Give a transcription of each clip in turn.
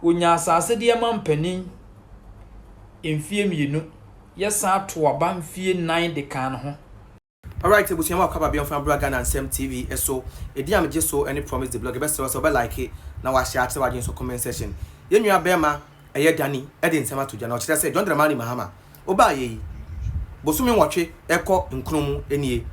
Wɔnyaa asase de ama mpanin mfeɛ mmienu, yɛsan too aba mfeɛ nnan de kaa ne ho. Alright abusua mu akɔaba biomfa mbra Ghana Nsɛm TV so. Edin a megye so ne Promise the Blog. Yɛbɛsrɛ wo sɛ wobɛ like na wahyɛ akyerɛ w'adwene nso comment section. Yɛn nua bɛrima ɛyɛ Danny de nsɛm ato dwa na ɔkyerɛ sɛ John Dramani Mahama wobaayɛ yi bosome 8 ɛkɔ 9 mu nie.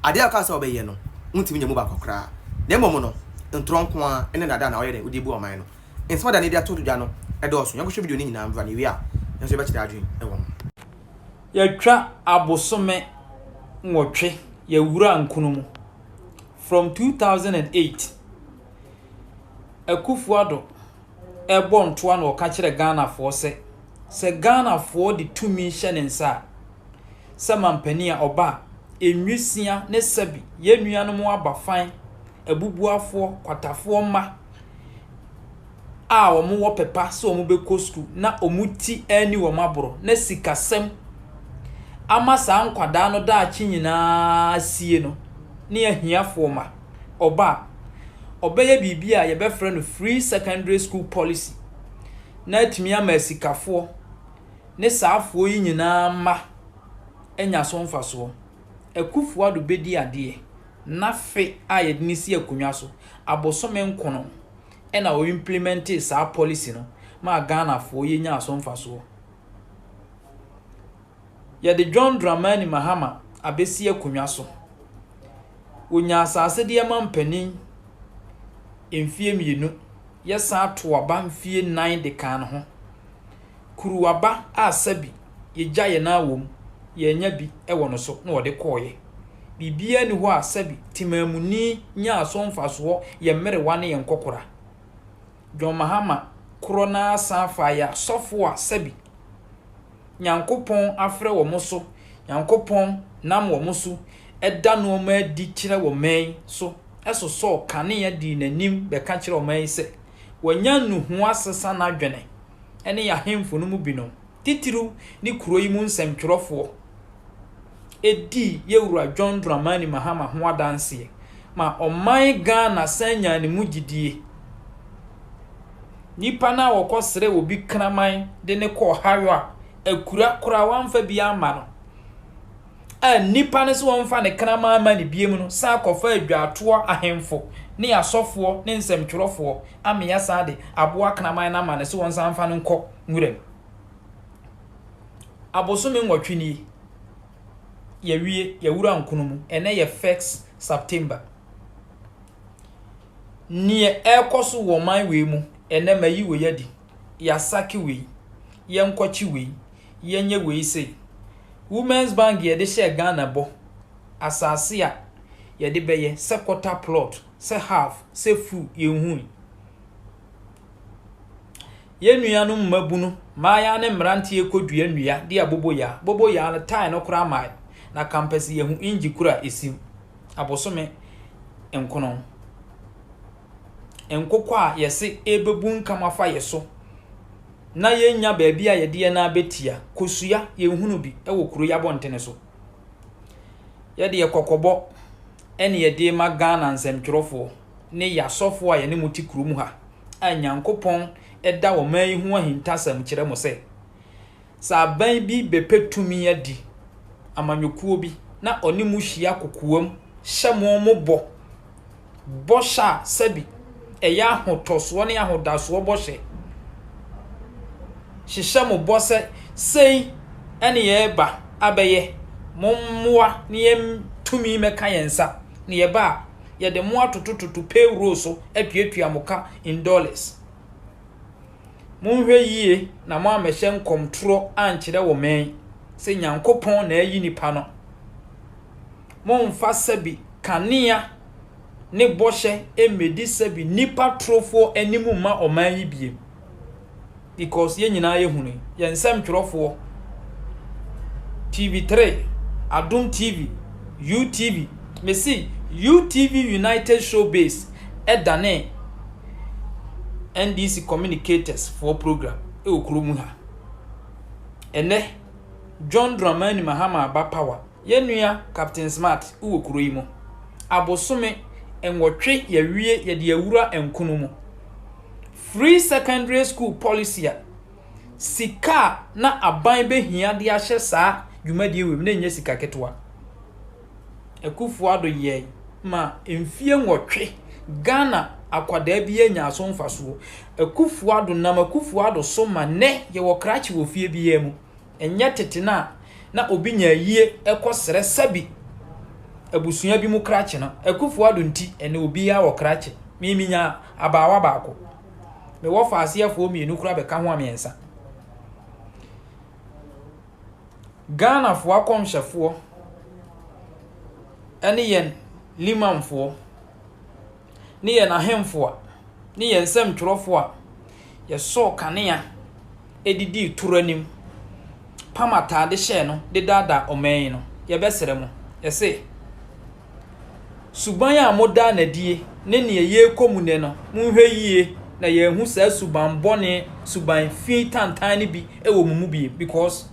Adeɛ a wokaa sɛ wobɛyɛ no wontumi nyɛ mu baako koraa. Na mmom no ntorɔ nko ara ne nnaadaa na ɔyɛ dɛn wode bu ɔman no. Nsɛm a Danny de ato dwa no ɛdɔɔso. Yɛnkɔhwɛ video no nyinaa mbra na ewie a yɛn nso yɛbɛkyerɛ adwene ɛwɔ ho. Yɛatwa abosome 8, yɛwura nkono mu. From 2008, Akufo-Addo ɛrebɔ ntoa na ɔka kyerɛ Ghanafoɔ sɛ Ghanafoɔ de tumi hyɛ ne nsa a, sɛ mampanin a ɔba a, nwisia ne sɛbi yɛn nuanom aba fan, abubuafoɔ, kwatafoɔ mma a wɔwɔ pepa sɛ wɔbɛkɔ sukuu na wɔn ti ani wɔn aborɔ na sikasɛm ama saa nkwadaa no daakye nyinaa sie no ne ahiafoɔ ma ɔba a, ɔbɛyɛ biribi a yɛbɛfrɛ no free secondary school policy na atumi ama asikafoɔ ne saafoɔ yi nyinaa mma anya so mfasoɔ. Akufo-Addo bɛdi adeɛ n'afe a yɛde ne si akonnwa so abosome 9 ɛna ɔimplemente saa policy no ma Ghanafoɔ yɛnya so mfasoɔ. Yɛde John Dramani Mahama abɛsi akonnwa so. Wɔnya asase de ama mpanin mfeɛ 2, yɛsan to aba mfeɛ 4 de kaa ne ho. Kuruwaba a sɛbi yɛgya yɛn nan wɔ mu, yɛnya bi wɔ no so na wɔde kɔɔeɛ. Biribiara nni hɔ a sɛbi temamuni nyaa so mfasoɔ yɛ mmerewa ne yɛn nkɔkora. John Mahama korɔ naa san fa yɛ asɔfo a sɛbi Nyankopɔn afrɛ wɔn so, Nyankopɔn nam wɔn so ɛda nneɛma adi kyerɛ wɔn man so, ɛsosɔɔ kanea dii n'anim bɛka kyerɛ ɔman yi sɛ wanya nnuhu asesa n'adwene ne ahemfo no mu binom, titiriw ne kuro yi mu nsɛmtwerɛfoɔ ɛdii yɛwura John Dramani Mahama ho adanseɛ ma ɔman Ghana san nyaa ne mu gyidie. Nipa no a wɔkɔsrɛ obi kraman de ne kɔɔ hayo a akura koraa wamfa bi ama no a nipa no sɛ wɔmfa ne kraman ama ne biem no san kɔfa adwatoɔ ahemfo ne asɔfoɔ ne nsɛmtwerɛfoɔ amea san de aboa kraman no ama no sɛ wɔnsan mfa no nkɔ nwuram. Abosome 8 nie, yɛwie yɛwura nkono mu. Ɛnɛ yɛ 1 September. Neɛ ɛrekɔ so wɔ ɔman wei mu ɛnɛ mayi wei adi, yɛasake wei, yɛnkɔkye wei, yɛnyɛ wei sei. Women's Bank yɛde hyɛɛ Ghana bɔ asase a yɛde bɛyɛ sɛ quarter plot, sɛ half, sɛ full yɛnhui. Yɛn nuanom mmabunu, mmaayewa ne mmeranteɛ kɔdua nnua de aboboyaa. Boboyaa no tae no koraa mae na kampɛse yɛhu engine koro a ɛsim. Abosome 9. Nkokɔ a yɛse ɛrebɛbu nkam afa yɛ so na yɛnnya baabi a yɛde yɛn nan bɛtia. Kosua yɛnhunu bi wɔ kuro yi abɔntene so. Yɛde yɛ kɔkɔbɔ ɛne yɛde ma Ghana nsɛmtwerɛfoɔ ne yɛ asɔfoɔ a yɛne mo te kurom ha a Nyankopɔn ɛda ɔman yi ho ahintasɛm kyerɛ mo sɛ sɛ aban bi bɛpɛ tumi adi amanyɔkuo bi na ɔne mo hyia kokoam hyɛ mo mo bɔ bɔhyɛ a sɛbi ɛyɛ ahotɔsoɔ ne ahodasoɔ bɔhyɛ hyehyɛ mo bɔ sɛ sei ɛne yɛreba abɛyɛ mo mmoa ne yɛn tumi mɛka yɛn nsa ne yɛba a yɛde mo atotototo payroll so atuatua mo ka in dollars. Monhwɛ yie na mo ammɛhyɛ nkɔmtorɔ ankyerɛ wɔ man sɛ Nyankopɔn na ayi nipa no. Momfa sɛbi kanea ne bɔhyɛ mmɛdi sɛbi nipa torofoɔ anim mma ɔman yi biem. Because yɛn nyinaa yɛhunu yɛn nsɛmtwerɛfoɔ TV3, Adom TV, UTV, mesi UTV United Showbiz ɛdane NDC communicators for program ɛwɔ kurom ha. Ɛnɛ John Dramani Mahama aba power. Yɛn nua Captain Smart wɔ kuro yi mu. Abosome 8 yɛwie yɛde awura nkono mu. Free secondary school policy a sika a na aban bɛhia de ahyɛ saa dwumadie wei mu na ɛnyɛ sika ketewa. Akufo Addo yɛe ma mfie 8 Ghana akwadaa bi anya so mfasoɔ. Akufo Addo nam Akufo Addo so ma nnɛ yɛwɔ krakye wɔ fie biara mu. Ɛnyɛ tete no a na obi nya ayie kɔ srɛ sɛbi abusua bi mu krakye no. Akufo Addo nti ɛnɛ obiara wɔ krakye. Me menya abaawa baako. Mewɔ faaseɛfoɔ mmienu koraa bɛka ho a mmiɛnsa. Ghanafoɔ akɔmhyɛfoɔ ne yɛn limamfoɔ ne yɛn ahemfo a ne yɛn nsɛmtwerɛfoɔ a yɛsɔɔ kanea de dii toro anim pam ataade hyɛɛ no de daadaa ɔman yi no, yɛbɛsrɛ mo. Yɛse, suban a modaa no adie ne nea yɛrekɔ mu nnɛ no, monhwɛ yie na yɛanhu saa suban bɔne, suban fi tantan no bi wɔ mo mu biem because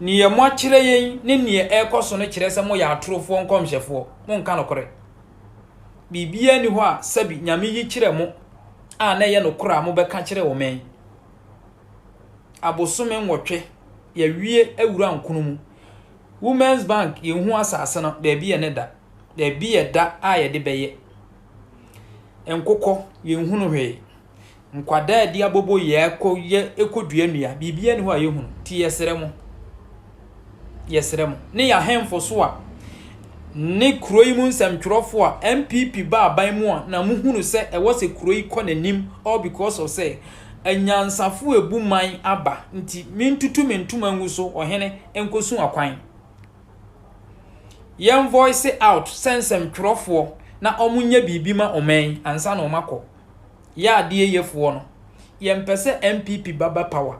nea moakyerɛ yɛn ne nea ɛrekɔ so no kyerɛ sɛ moyɛ atorofoɔ nkɔmhyɛfoɔ, monka nokorɛ. Biribiara nni hɔ a sɛbi Nyame yi kyerɛ mo a na ɛyɛ nokorɛ a mobɛka kyerɛ ɔman yi. Abosome 8 yɛawie awura nkono mu. Women's Bank yɛnhu asase no baabi a ne da, baabi a ɛda a yɛde bɛyɛ. Nkokɔ yɛnhunu hwee. Nkwadaa a yɛde abobo yɛ kɔ yɛ kɔdua nnua, biribiara nni hɔ a yɛhunu. Nti yɛsrɛ mo, yɛsrɛ mo. Ne yɛn ahemfo so a, ne kuro yi mu nsɛmtwerɛfoɔ a NPP ba aban mu a na mohunu sɛ ɛwɔ sɛ kuro yi kɔ n'anim all because of sɛ anyansafo ebu man aba nti mentutu me ntoma ngu so ɔhene nkɔsu akwan. Yɛn voice out sɛ nsɛmtwerɛfoɔ na ɔmo nyɛ biribi ma ɔman ansa na ɔmo akɔ. Yɛ adeɛ yɛfoɔ no, yɛmpɛ sɛ NPP baba power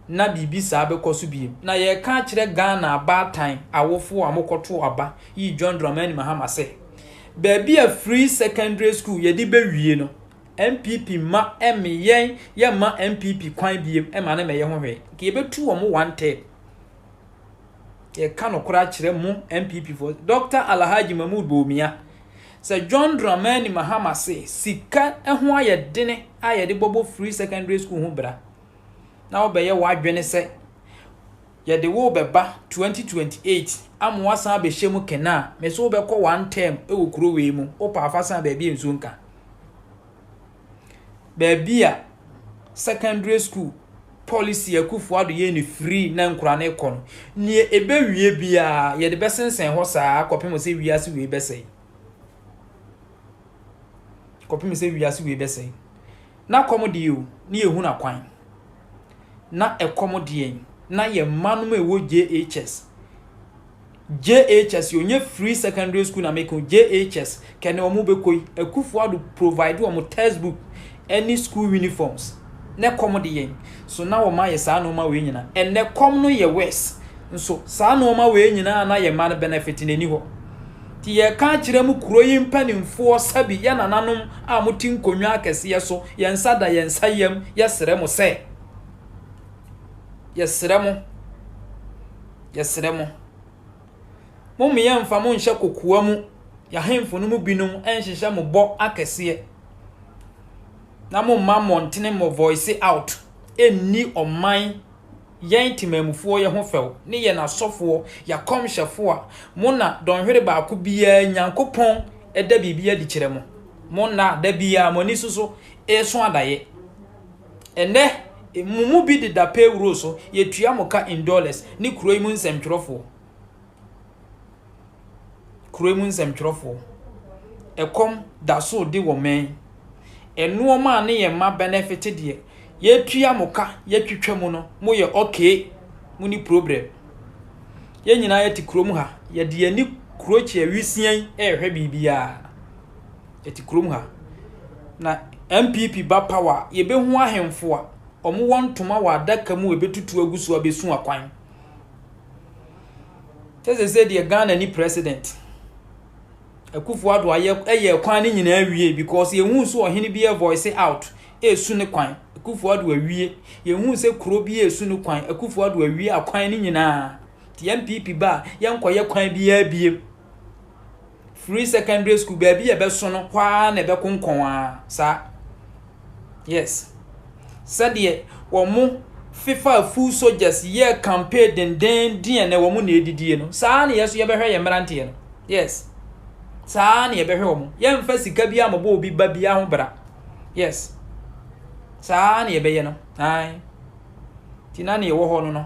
na biribi saa bɛkɔ so biem. Na yɛreka akyerɛ Ghana abaatan awofoɔ a mokɔto aba yi John Dramani Mahama sɛ baabi a free secondary school yɛde bɛwie no, NPP ma ɛme yɛn yɛmma NPP kwan biem ɛma ne mɛyɛ ho hwee. Nka yɛbɛtu wɔn one term. Yɛka nokorɛ akyerɛ mo NPP foɔ. Dr. Alhaji Mahmood Bawumia sɛ John Dramani Mahama se sika ho ayɛ dene a yɛde bɔbɔ free secondary school ho bra na wobɛyɛ w'adwene sɛ yɛde wo bɛba 2028 ama wasan abɛhyɛ mu kena a mɛ sɛ wobɛkɔ one term wɔ kuro wei mu wopɛ afa san baabi a nsuo nka baabi a secondary school policy Akufo Addo yɛ ne free na nkora ne kɔ no nea ɛbɛwie biara yɛde bɛsensɛn hɔ saa kɔpem sɛ wiase wei bɛsɛe, kɔpem sɛ wiase wei bɛsɛe. Na kɔm deɛ o ne yɛhu n'akwan na ɛkɔm deɛ na yɛn mma nom a ɛwɔ JHS, JHS yɛ onye free secondary school na meko JHS kɛne wɔn bɛkɔ yi, Akufo Addo provide wɔn textbook ɛne school uniforms na kɔm de yɛn so na wɔn ayɛ saa nneɛma wei nyinaa. Ɛnɛ kɔm no yɛ worse nso saa nneɛma wei nyinaa na yɛn mma no benefit n'ani hɔ. Nti yɛka akyerɛ mu kuro yi mpanimfoɔ sɛbi yɛ nananom a mote nkonnwa akɛseɛ so, yɛn nsa da yɛn nsa yam, yɛsrɛ mo sɛ yɛsrɛ mo, yɛsrɛ mo, mo mmea mo nhyɛ kokoa mu. Yɛahemfo no mu binom nhyehyɛ mo bɔ akɛseɛ na mo mma mmɔntene mo voice out ɛnni ɔman yɛn temamufoɔ yɛ ho fɛw ne yɛn asɔfoɔ yɛakɔmhyɛfoɔ a mo na dɔnhwere baako biara Nyankopɔn ɛda biribi adi kyerɛ mo. Mo na da biara mo ani so so ɛso adayɛ. Ɛnɛ mo mu bi deda payroll so, yɛtua mo ka in dollars ne kuro yi mu nsɛmtwerɛfoɔ, kuro yi mu nsɛmtwerɛfoɔ. Ɛkɔm da so de wɔ mɛn nneɛma a ne yɛn mma benefit deɛ yɛtua mo ka yɛtwitwa mu no moyɛ okay, mo ni problem. Yɛn nyinaa yɛte kurom ha, yɛde yɛn ani kuro kyi awisia yi ɛrehwɛ biribiara. Yɛte kurom ha na NPP ba power, yɛbɛhu ahemfo a wɔwɔ ntoma wɔ adaka mu a ebetutu agu so abɛsu akwan kyɛ sɛ deɛ Ghana ni President Akufo Addo ayɛ ɛyɛ kwan no nyinaa wie because yɛhu so ɔhene bi yɛ voice out esu ne kwan, Akufo Addo awie. Yɛhu sɛ kuro bi esu ne kwan, Akufo Addo awie akwan no nyinaa. Ti NPP ba a yɛnkɔyɛ kwan biara biem. Free secondary school baabi yɛ bɛso no hɔ ara na ɛbɛkonkɔn a saa. Yes. Sɛdeɛ wɔn fefaa foot soldiers yɛɛ campaign dendeenden na wɔn na edidie no, saa na yɛn nso yɛbɛhwɛ yɛn mmeranteɛ no. Yes. Saa na yɛbɛhwɛ wɔn. Yɛmfa sika bi amɔbɔ obi ba biara ho bra. Yes. Saa na yɛbɛyɛ no. Ae. Nti na nea ɛwɔ hɔ no no.